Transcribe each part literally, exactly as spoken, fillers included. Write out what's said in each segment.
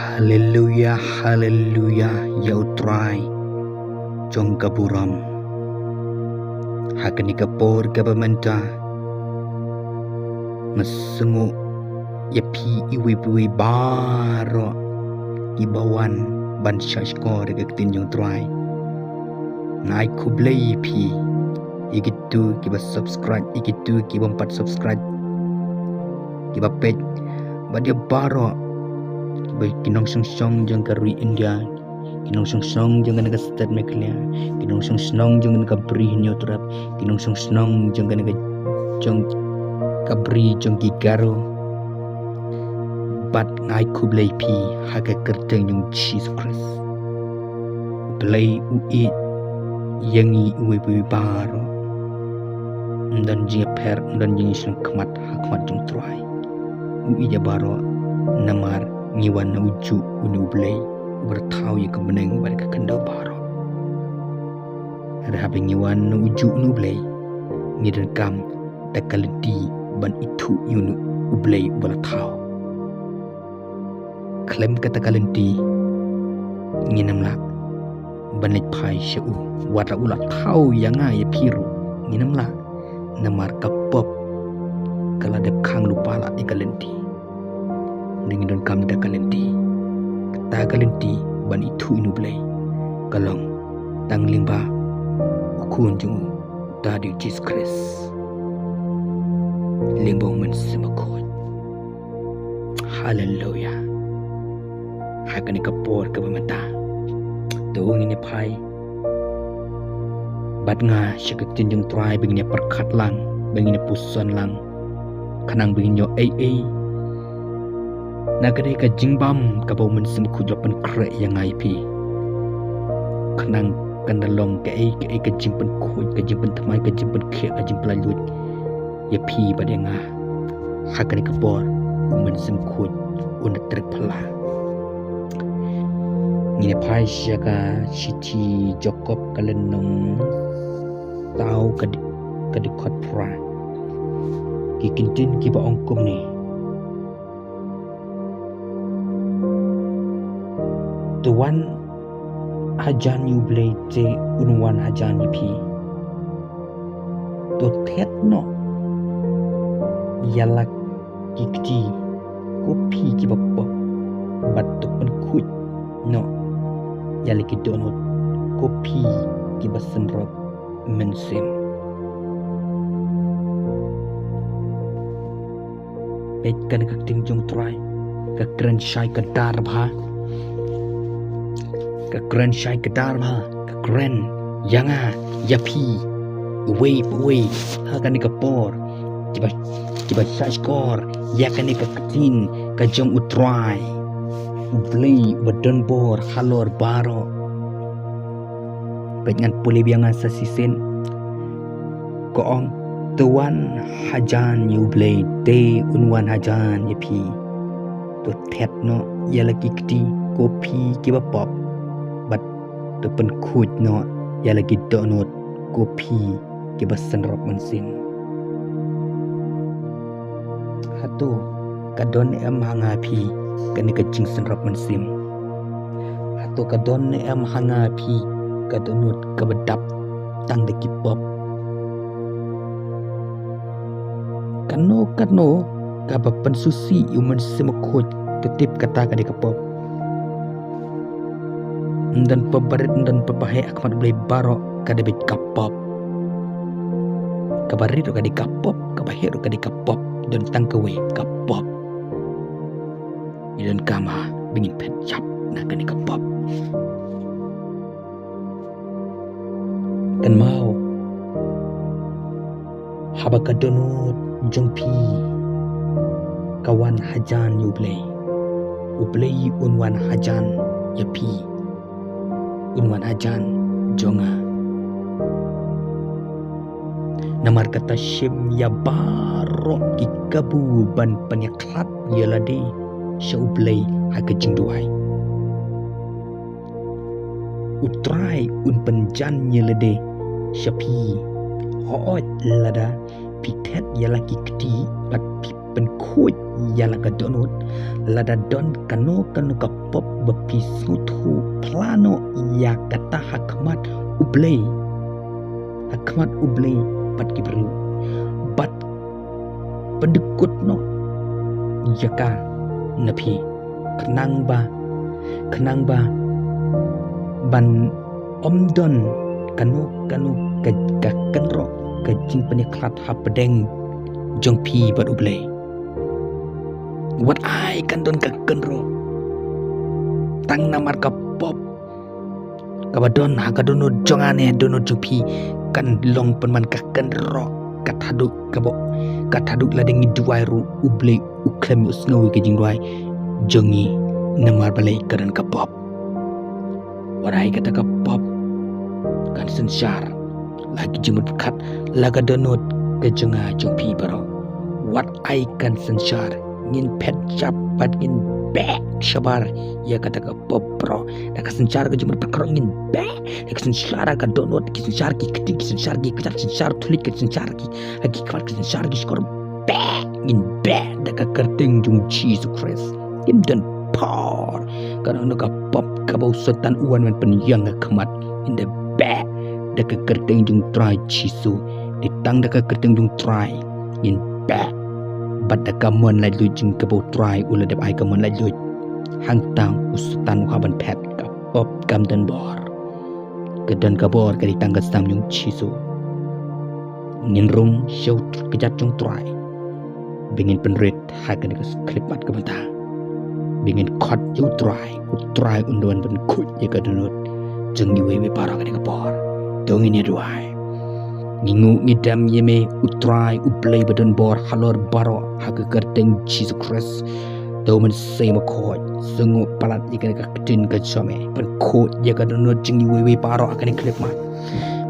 Haleluya, haleluya, ïa U Trai jong ka burom. Ha kane ka por kaba mynta, nga sngew ïa phi iwei pa iwei baroh kiba wan ban shahshkor ïa ka ktien jong U Trai. Nga ai khublei ïa phi, ïa kito kiba subscribe, ïa kito ki bym pat subscribe, kiba peit, bad ïa baroh kiba, ki nongshong shnong jong ka ri India, ki nongshong shnong jong kane ka state Meghalaya, ki nongshong shnong jong kane ka bri Hynñiewtrep, ki nongshong shnong jong kane ka, jong ka bri jong ki Garo. Bad nga ai khublei ïa phi ha ka kyrteng jong U Jisu Khrist. U Blei u ïeit ïa ngi iwei pa iwei baroh. Ym don jingïapher, ym don jingïashlur khmat ha khmat jong U Trai. U ïeit ïa baroh, namar ngi wan na ujuh une U Blei uba la thaw ïa ka bneng bad ka khyndew baroh. Hynrei haba ngi wan na ujuh une U Blei, ngi donkam da ka lynti ban ithuh ïa une U Blei uba la thaw. Khlem kata ka lynti, ngin ym lah ban leit phai sha u. Wat la u la thaw ïa nga ïa phi ruh, ngin ym lah, namar ka pop ka la dep khang lypa la ïa ka lynti. Ngi donkam da ka lynti. Kata ka lynti ban ithuh ïa une U Blei ka long tang lyngba U Khun jong u, uta u Jisu Khrist, lyngba U Mynsiem Bakhuid. Haleluya. Ha kane ka por kaba mynta, to ngin ïa phai bad nga sha ka ktien jong U Trai, ba ngin ïa pyrkhat lang, ba ngin ïa puson lang, khnang ba ngin ïoh ei ei na kane ka jingbam kaba U Mynsiem Bakhuid u la pynkhreh ïa nga ïa phi. Khnang kan da long kaei kaei ka jingpynkhuid, ka jingpynthymmai, ka jingpynkhiah, ka jingpynlait luid ïa phi bad ïa nga. Ha kane ka por U Mynsiem Bakhuid un da trei phylla. Ngin ïa phai sha ka shithi Jakob ka lynnong saw, ka dkhot phra. Ki ktien kiba ong kumne: To wan hajan ïa U Blei te un wan hajan ïa phi. To thied noh ïa la ki kti, ko phi kiba pop, bad to pynkhuid noh ïa la ki dohnud, ko phi kiba synrop mynsiem. Peit kane ka ktien jong U Trai, ka kren shai ka dar bha. Ka kren shai ka dar bha, ka kren ïa nga ïa phi, uwei pa uwei ha kane ka por, kiba, kiba shahshkor ïa kane ka ktien ka jong U Trai, U Blei uba don bor halor baroh. Peit, ngan pule biang sa shisien. Ka ong: To wan hajan ïa U Blei te un wan hajan ïa phi. To thied noh ïa la ki kti, ko phi kiba pop, bad to pynkhuid noh ïa la ki dohnud, ko phi kiba synrop mynsiem. Hato ka don ne em ha nga ha phi kane ka jingsynrop mynsiem? Hato ka don ne em ha nga ha phi ka dohnud kaba dap tang da ki pop? Kano kano kaba pynsngewsih ïa U Mynsiem Bakhuid, to tip kata ka dei ka pop. Ym don pop barit, ym don pop baheh ha khmat U Blei, baroh ka dei beit ka pop. Kaba rit ruh ka dei ka pop, kaba heh ruh ka dei ka pop, don tang kawei ka pop. Ngi donkam ba ngin phet shap na kane ka pop. Kynmaw, haba ka dohnud jong phi ka wan hajan ïa U Blei, U Blei un wan hajan ïa phi, un wan hajan jong nga. Namar kata shim ïa baroh ki kabu ban pynïakhlad ïa lade sha U Blei ha ka jingduwai. U Trai un pynjan ïa lade sha phi, hooid lada phi thied ïa la ki kti bad phi pynkhuid ïa la ka dohnud, lada don kano kano ka pop ba phi sngewthuh phla noh ïa kata ha khmat U Blei, ha khmat U Blei bad ki briew, bad pyndykut noh ïa ka na phi, khnang ba, khnang ba ban ym don kano kano ka, ka kynroh ka jingpyniakhlad hapdeng jong phi bad U Blei. Wat ai kan don ka kynroh tang namar ka pop kaba don ha ka dohnud jong nga ne dohnud jong phi, kan long pynban ka kynroh, ka thaduh kaba, ka thaduh lada ngi duwai ruh U Blei u khlem ïohsngew ïa ka jingduwai jong ngi namar balei? Ka don ka pop. Wat ai kata ka pop kan synshar la ki jingmut pyrkhat, la ka dohnud ka jong nga jong phi baroh. Wat ai kan synshar, ngin phet jap bad ngin beh shabar ïa kata ka pop baroh. Da ka synshar ka jingmut pyrkhat ngin beh, da ka synshar ka dohnud, ki synshar ki kti, ki synshar ki kjat, synshar thulit, ki synshar ki, ha ki khmat, ki synshar ki shkor, beh, ngin beh da ka kyrteng jong Jisu Khrist. Ngim don por. Ka nong ka pop kaba u Soitan u wan ban pynïeng ha khmat, ngin da beh da ka kyrteng jong Trai Jisu. Dei tang da ka kyrteng jong Trai ngin beh. Bad da ka mon laitluid jong kaba u Trai u la dep ai ka mon laitluid, hangta u Soitan u hap ban phet, ka pop kam don bor. Ka don ka bor ka dei tang ka snam jong Jisu. Ngin rung sha u kjat jong Trai ba ngin pynrit ha kane ka khyllipmat ka mynta. Ba ngin khot ïa u Trai, u Trai un da wan ban khuid ïa ka dohnud jong ngi iwei iwei baroh ha kane ka por. To ngin ïa duwai. Ngi nguh ngi dem ïa me u Trai U Blei ba don bor halor baroh ha ka kyrteng Jisu Khrist. To Mynsiem Bakhuid, sngew palat ïa kane ka ktien ka jong me, pynkhuid ïa ka dohnud jong ngi iwei iwei baroh ha kane ka khyllipmat.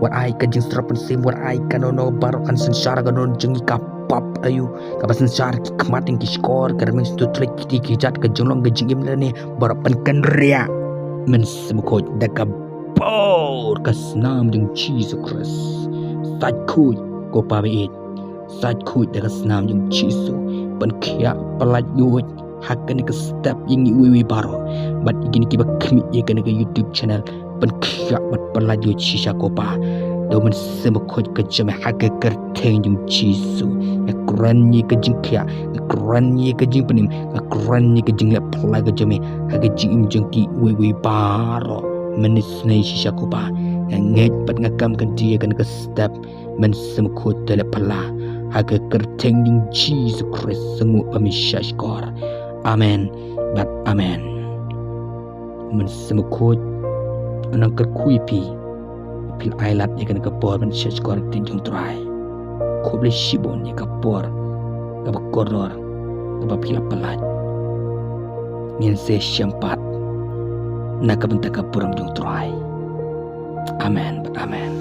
Wat ai ka jingsyrop mynsiem, wat ai kano kano baroh kan synshar ha ka dohnud jong ngi, ka pop aïu kaba synshar ha ki khmat, ha ki shkor, ka rmiang, sngewthuh, ki kti ki kjat, ka jinglong ka jingim lane baroh, pynkynriah Mynsiem Bakhuid da ka bor ka snam jong Jisu Khrist. Sait khuid ko Pa ba ïeit. Sait khuid da ka snam jong Jisu. Pynkhiah pyllait luid ha kane ka step ïa ngi iwei iwei baroh. Bad ïa kine kiba khmih ïa kane ka YouTube channel, pynkhiah bad pyllait luid shisha ko Pa. To Mynsiem Bakhuid ka jong me, ha ka kyrteng jong Jisu, nga kren ïa ka jingkhiah, nga kren ïa ka jingpynim, nga kren ïa ka jingleh phylla ka jong me ha ka jingim jong ki iwei iwei baroh. Men isynei shisha ko Pa. Nga ngeit bad nga kam kyntiew ïa kane ka step. Mynsiem Bakhuid to leh phylla ha ka kyrteng jong Jisu Khrist, sngew ba me shah shkor. Amen bad amen. Mynsiem Bakhuid un nang kyrkhu ïa phi, phi la ai lad ïa kane ka por ban shah shkor ha ka ktien jong u Trai. Khublei shibun ïa ka por kaba kordor kaba phi la pyllait. Ngin sa ïashem pat na ka bynta ka burom jong u Trai. Amen bad amen.